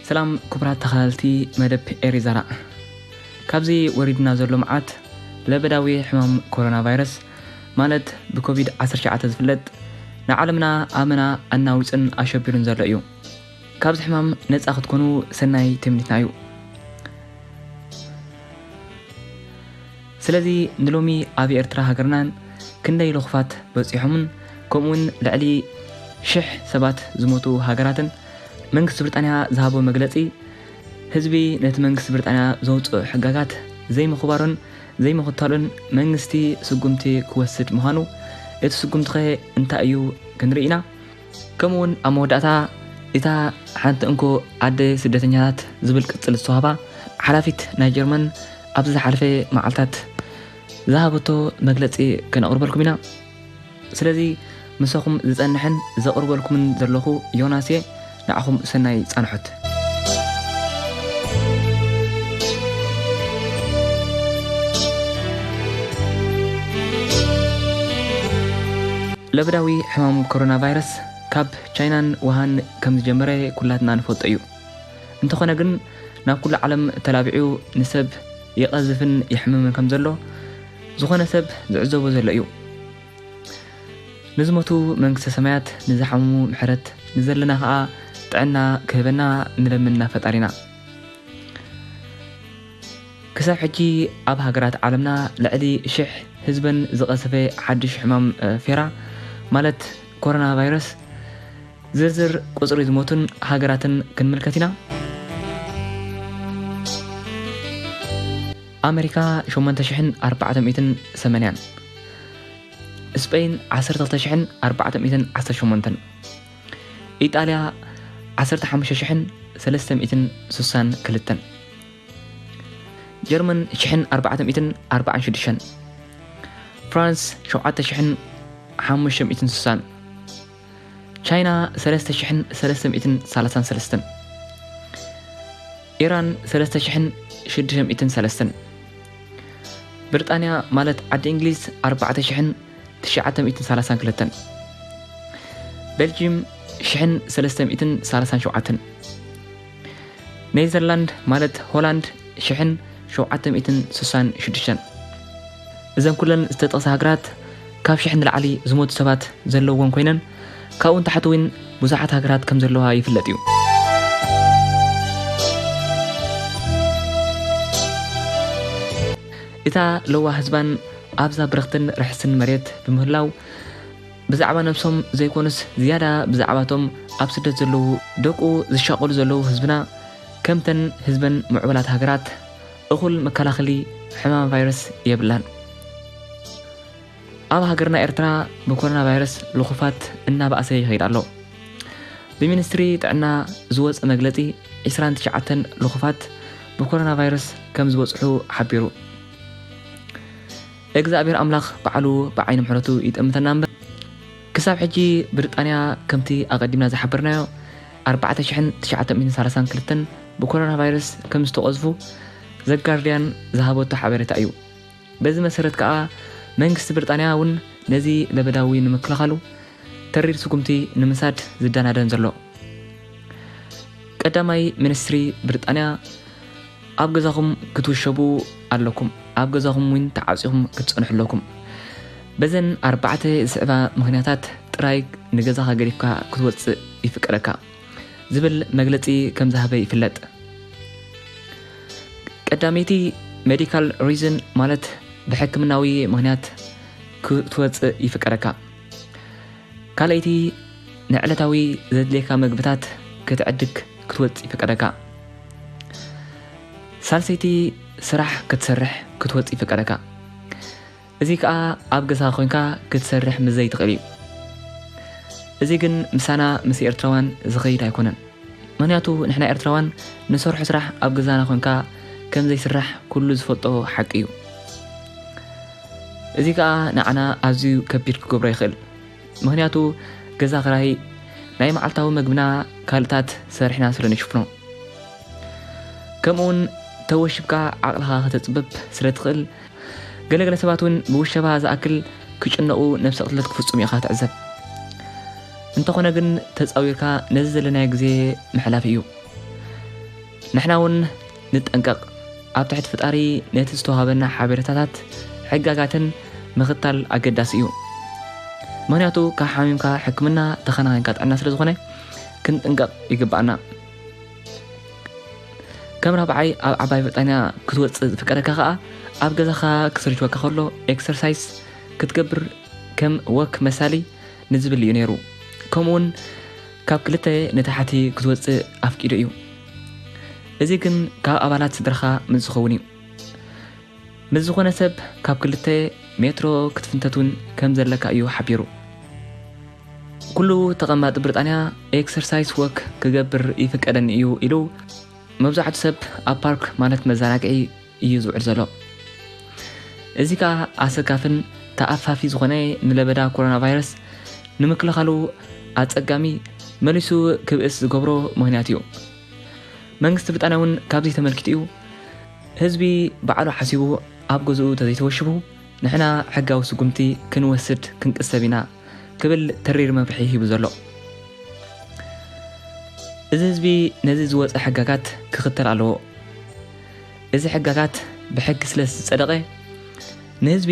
ሰላም ክቡራት ተኸታተልቲ መደብ ኤሪ ዛራ። ካብዚ ወሪድና ዘሎ መዓት ለበዳዊ ሕማም ኮሮና ቫይረስ ማለት ብኮቪድ ዓሰርተ ትሽዓተ ዝፍለጥ ንዓለምና ኣመና ኣናዊፅን ኣሸቢሩን ዘሎ እዩ። ካብዚ ሕማም ነፃ ክትኮኑ ሰናይ ትምኒትና እዩ። ስለዚ ንሎሚ ኣብ ኤርትራ ሃገርናን ክንደይ ልኹፋት በፂሖምን ከምኡውን ልዕሊ ሽሕ ሰባት ዝሞቱ ሃገራትን መንግስቲ ብሪጣንያ ዝሃቦ መግለፂ ህዝቢ ነቲ መንግስቲ ብሪጣንያ ዘውፅኦ ሕጋጋት ዘይምኽባሩን ዘይምኽታሉን መንግስቲ ስጉምቲ ክወስድ ምዃኑ፣ እቲ ስጉምቲኸ እንታይ እዩ ክንርኢ ኢና። ከምኡውን ኣብ መወዳእታ እታ ሓንቲ እንኮ ኣደ ስደተኛታት ዝብል ቅጽል ዝተዋህባ ሓላፊት ናይ ጀርመን ኣብዚ ዝሓለፈ መዓልታት ዝሃበቶ መግለጺ ከነቕርበልኩም ኢና። ስለዚ ምሳኹም ዝጸንሕን ዘቕርበልኩምን ዘለኹ ዮናስ እየ። ንዓኹም ሰናይ ጻንሖት። ለበዳዊ ሕማም ኮሮና ቫይረስ ካብ ቻይናን ውሃን ከም ዝጀመረ ኩላትና ንፈልጦ እዩ። እንተኾነ ግን ናብ ኩሉ ዓለም ተላቢዑ ንሰብ ይቐዝፍን ይሕምምን ከም ዘሎ ዝኾነ ሰብ ዝዕዘቦ ዘሎ እዩ። ንዝሞቱ መንግስተ ሰማያት፣ ንዝሓመሙ ምሕረት፣ ንዘለና ኸኣ ጥዕና ክህበና ንለምንና ፈጣሪና። ክሳብ ሕጂ ኣብ ሃገራት ዓለምና ልዕሊ ሽሕ ህዝበን ዝቐሰፈ ሓድሽ ሕማም፣ እ፣ ፌራ ማለት ኮሮና ቫይረስ ዝርዝር ቁጽሪ ዝሞቱን ሃገራትን ክንምልከት ኢና። ኣመሪካ ሸሞንተ ሽሕን ኣርባዕተ ሚእትን ሰማንያን፣ ስፔን ዓሰርተ ክልተ ሽሕን ኣርባዕተ ሚእትን ዓሰርተ ሸሞንተን፣ ኢጣልያ ዓሰርተ ሓሙሽተ ሽሕን ሰለስተ ሚእትን ስሳን ክልተን፣ ጀርመን ሽሕን ኣርባዕተ ሚእትን ኣርባዓን ሽዱሽተን፣ ፍራንስ ሸውዓተ ሽሕን ሓሙሽተ ሚእትን ስሳን፣ ቻይና ሰለስተ ሽሕን ሰለስተ ሚእትን ሰላሳን ሰለስተን፣ ኢራን ሰለስተ ሽሕን ሽዱሽተ ሚእትን ሰለስተን፣ ብሪጣንያ ማለት ዓዲ እንግሊዝ ኣርባዕተ ሽሕን ትሽዓተ ሚእትን ሰላሳን ክልተን፣ ቤልጂም ሽሕን ሰለስተ ሚእትን ሰላሳን ሸውዓተን፣ ኔዘርላንድ ማለት ሆላንድ ሽሕን ሸውዓተ ሚእትን ስሳን ሽዱሽተን። እዘን ኩለን ዝተጠቕሳ ሃገራት ካብ ሽሕ ንላዕሊ ዝሞቱ ሰባት ዘለውወን ኮይነን፣ ካብኡ ንታሕቲ እውን ብዙሓት ሃገራት ከም ዘለዋ ይፍለጥ እዩ። እታ ለዋህ ህዝባን ኣብዛ ብርኽትን ርሕስን መሬት ብምህላው፣ ብዛዕባ ነብሶም ዘይኮኑስ ዝያዳ ብዛዕባቶም ኣብ ስደት ዘለዉ ደቁ ዝሻቐሉ ዘለዉ ህዝብና፣ ከምተን ህዝበን ምዕቡላት ሃገራት እኹል መከላኸሊ ሕማም ቫይረስ የብላን። ኣብ ሃገርና ኤርትራ ብኮሮና ቫይረስ ልኹፋት እናበኣሰ ይኸይድ ኣሎ። ብሚኒስትሪ ጥዕና ዝወጸ መግለጺ፣ ዕስራን ትሽዓተን ልኹፋት ብኮሮና ቫይረስ ከም ዝበጽሑ ሓቢሩ። እግዚኣብሔር ኣምላኽ ባዕሉ ብዓይኒ ምሕረቱ ይጠምተና እምበር፣ ክሳብ ሕጂ ብሪጣንያ ከምቲ ኣቐዲምና ዝሓበርናዮ ኣርባዕተ ሽሕን ትሽዓተ ሚእትን ሰላሳን ክልተን ብኮሮና ቫይረስ ከም ዝተቐዝፉ ዘጋርድያን ዝሃበቶ ሓበሬታ እዩ። በዚ መሰረት ከኣ መንግስቲ ብሪጣንያ እውን ነዚ ለበዳዊ ንምክልኻሉ ተሪር ስጉምቲ ንምሳድ ዝደናደን ዘሎ። ቀዳማይ ሚኒስትሪ ብሪጣንያ፣ ኣብ ገዛኹም ክትውሸቡ ኣለኩም፣ ኣብ ገዛኹም እውን ተዓጺኹም ክትጸንሑ ኣለኩም። በዘን ኣርባዕተ ዝስዕባ ምኽንያታት ጥራይ ንገዛኻ ገዲፍካ ክትወጽእ ይፍቀደካ ዝብል መግለጺ ከም ዝሃበ ይፍለጥ። ቀዳመይቲ ሜዲካል ሪዝን ማለት ብሕክምናዊ ምኽንያት ክትወጽእ ይፍቀደካ። ካልኣይቲ ንዕለታዊ ዘድልየካ መግብታት ክትዕድግ ክትወጽእ ይፍቀደካ። ሳልሰይቲ ስራሕ ክትሰርሕ ክትወጽእ ይፍቀደካ። እዚ ከኣ ኣብ ገዛኻ ኮይንካ ክትሰርሕ ምስ ዘይትኽእል እዩ። እዚ ግን ምሳና ምስ ኤርትራውያን ዝኸይድ ኣይኮነን። ምኽንያቱ ንሕና ኤርትራውያን ንሰርሖ ስራሕ ኣብ ገዛና ኮይንካ ከም ዘይስራሕ ኩሉ ዝፈልጦ ሓቂ እዩ። እዚ ከኣ ንዓና ኣዝዩ ከቢድ ክገብሮ ይኽእል። ምኽንያቱ ገዛ ክራይ፣ ናይ መዓልታዊ መግብና ካልእታት ሰሪሕና ስለ ንሽፍኖ። ከምኡውን ተወሽብካ ዓቕልኻ ከተጽብብ ስለ ትኽእል፣ ገለገለ ሰባት እውን ብውሸባ ዝኣክል ክጭነቑ ነብሰ ቅትለት ክፍጽሙ ኢኻ ትዕዘብ። እንተኾነ ግን ተጻዊርካ ነዚ ዘለናዮ ግዜ ምሕላፍ እዩ። ንሕና እውን ንጠንቀቕ። ኣብ ትሕቲ ፈጣሪ ነቲ ዝተዋህበና ሓበሬታታት ሕጋጋትን ምኽታል ኣገዳሲ እዩ። ምኽንያቱ ካብ ሓሚምካ ሕክምና ተኸናኺንካ ጥዕና ስለ ዝኾነ ክንጥንቀቕ ይግባኣና። ከም ራብዓይ ኣብ ዓባይ ብሪጣንያ ክትወፅእ ዝፍቀደካ ከኣ ኣብ ገዛኻ ክስርጅወካ ከሎ ኤክሰርሳይስ ክትገብር ከም ወክ መሳሊ ንዝብል እዩ ነይሩ። ከምኡውን ካብ ክልተ ንታሕቲ ክትወፅእ ኣፍቂዱ እዩ። እዚ ግን ካብ ኣባላት ስድራኻ ምስ ዝኸውን እዩ። ምስ ዝኾነ ሰብ ካብ ክልተ ሜትሮ ክትፍንተት እውን ከም ዘለካ እዩ ሓቢሩ። ኩሉ ተቐማጢ ብሪጣንያ ኤክሰርሳይስ ወክ ክገብር ይፍቀደኒ እዩ ኢሉ መብዛሕቱ ሰብ ኣብ ፓርክ ማለት መዘናግዒ እዩ ዝውዕል ዘሎ። እዚ ከኣ ኣሰካፍን ተኣፋፊ ዝኾነ ንለበዳ ኮሮና ቫይረስ ንምክልኻሉ ኣጸጋሚ መሊሱ ክብእስ ዝገብሮ ምኽንያት እዩ። መንግስቲ ብሪጣንያ እውን ካብዚ ተመልኪቱ እዩ ህዝቢ ባዕሉ ሓሲቡ ኣብ ገዝኡ ተዘይተወሽቡ ንሕና ሕጋዊ ስጉምቲ ክንወስድ ክንቅሰብ ኢና ክብል ተሪር መምርሒ ሂቡ ዘሎ። እዚ ህዝቢ ነዚ ዝወፀ ሕጋጋት ክኽተል ኣለዎ። እዚ ሕጋጋት ብሕጊ ስለ ዝፀደቐ ንህዝቢ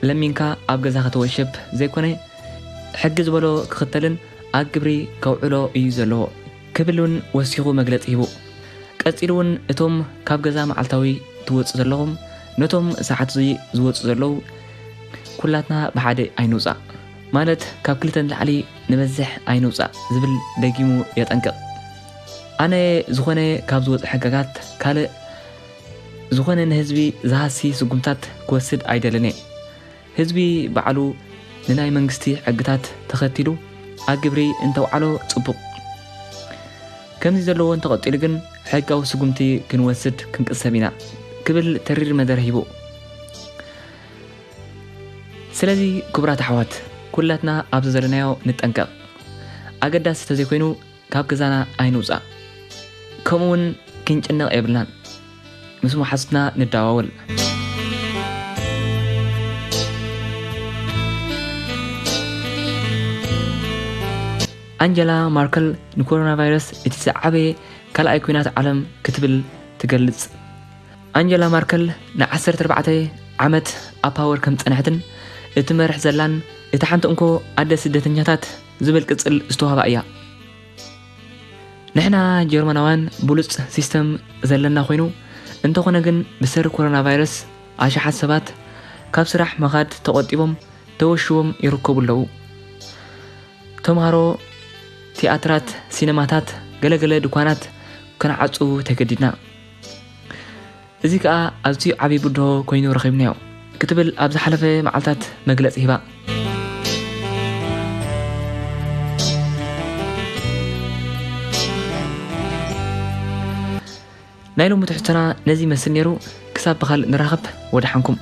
ለሚንካ ኣብ ገዛ ከተወሽብ ዘይኮነ ሕጊ ዝበሎ ክኽተልን ኣብ ግብሪ ከውዕሎ እዩ ዘለዎ ክብል እውን ወሲኹ መግለፂ ሂቡ። ቀፂሉ እውን እቶም ካብ ገዛ መዓልታዊ ትወፁ ዘለኹም ነቶም ሰዓት እዚ ዝወፁ ዘለዉ ኩላትና ብሓደ ኣይንውፃእ ማለት ካብ ክልተ ንላዕሊ ንበዝሕ ኣይንውፃእ ዝብል ደጊሙ የጠንቅቕ። ኣነ ዝኾነ ካብ ዝወፁ ሕጋጋት ካልእ ዝኾነ ንህዝቢ ዝሃሲ ስጉምታት ክወስድ ኣይደልን እየ። ህዝቢ ባዕሉ ንናይ መንግስቲ ሕግታት ተኸቲሉ ኣብ ግብሪ እንተውዓሎ ጽቡቕ። ከምዚ ዘለዎ እንተቐጺሉ ግን ሕጋዊ ስጉምቲ ክንወስድ ክንቅሰብ ኢና ክብል ተሪር መደረ ሂቡ። ስለዚ ክቡራት ኣሕዋት ኩላትና ኣብዚ ዘለናዮ ንጠንቀቕ። ኣገዳሲ ተዘይኮይኑ ካብ ገዛና ኣይንውጻእ። ከምኡ እውን ክንጭነቕ የብልናን። ምስ መሓዙትና ንደዋወል። ኣንጀላ ማርከል ንኮሮና ቫይረስ እቲ ዝዓበየ ካልኣይ ኲናት ዓለም ክትብል ትገልጽ። ኣንጀላ ማርከል ንዓሰርተ ኣርባዕተ ዓመት ኣብ ፓወር ከም ዝጸንሐትን እትመርሕ ዘላን እታ ሓንቲ እንኮ ኣደ ስደተኛታት ዝብል ቅጽል ዝተዋህባ እያ። ንሕና ጀርመናውያን ብሉጽ ሲስተም ዘለና ኮይኑ እንተኾነ ግን ብሰሪ ኮሮና ቫይረስ ኣሽሓት ሰባት ካብ ስራሕ ምኻድ ተቖጢቦም ተወሽቦም ይርከቡ ኣለዉ። ተምሃሮ፣ ቲያትራት፣ ሲነማታት፣ ገለገለ ድኳናት ክንዓጹ ተገዲድና። እዚ ከኣ ኣዝዩ ዓቢ ብድሆ ኮይኑ ረኺብናዮ ክትብል ኣብ ዝሓለፈ መዓልታት መግለጺ ሂባ። ናይ ሎሚ ትሕዝቶና ነዚ ይመስል ነይሩ። ክሳብ ብኻልእ ንራኸብ፣ ወደሓንኩም።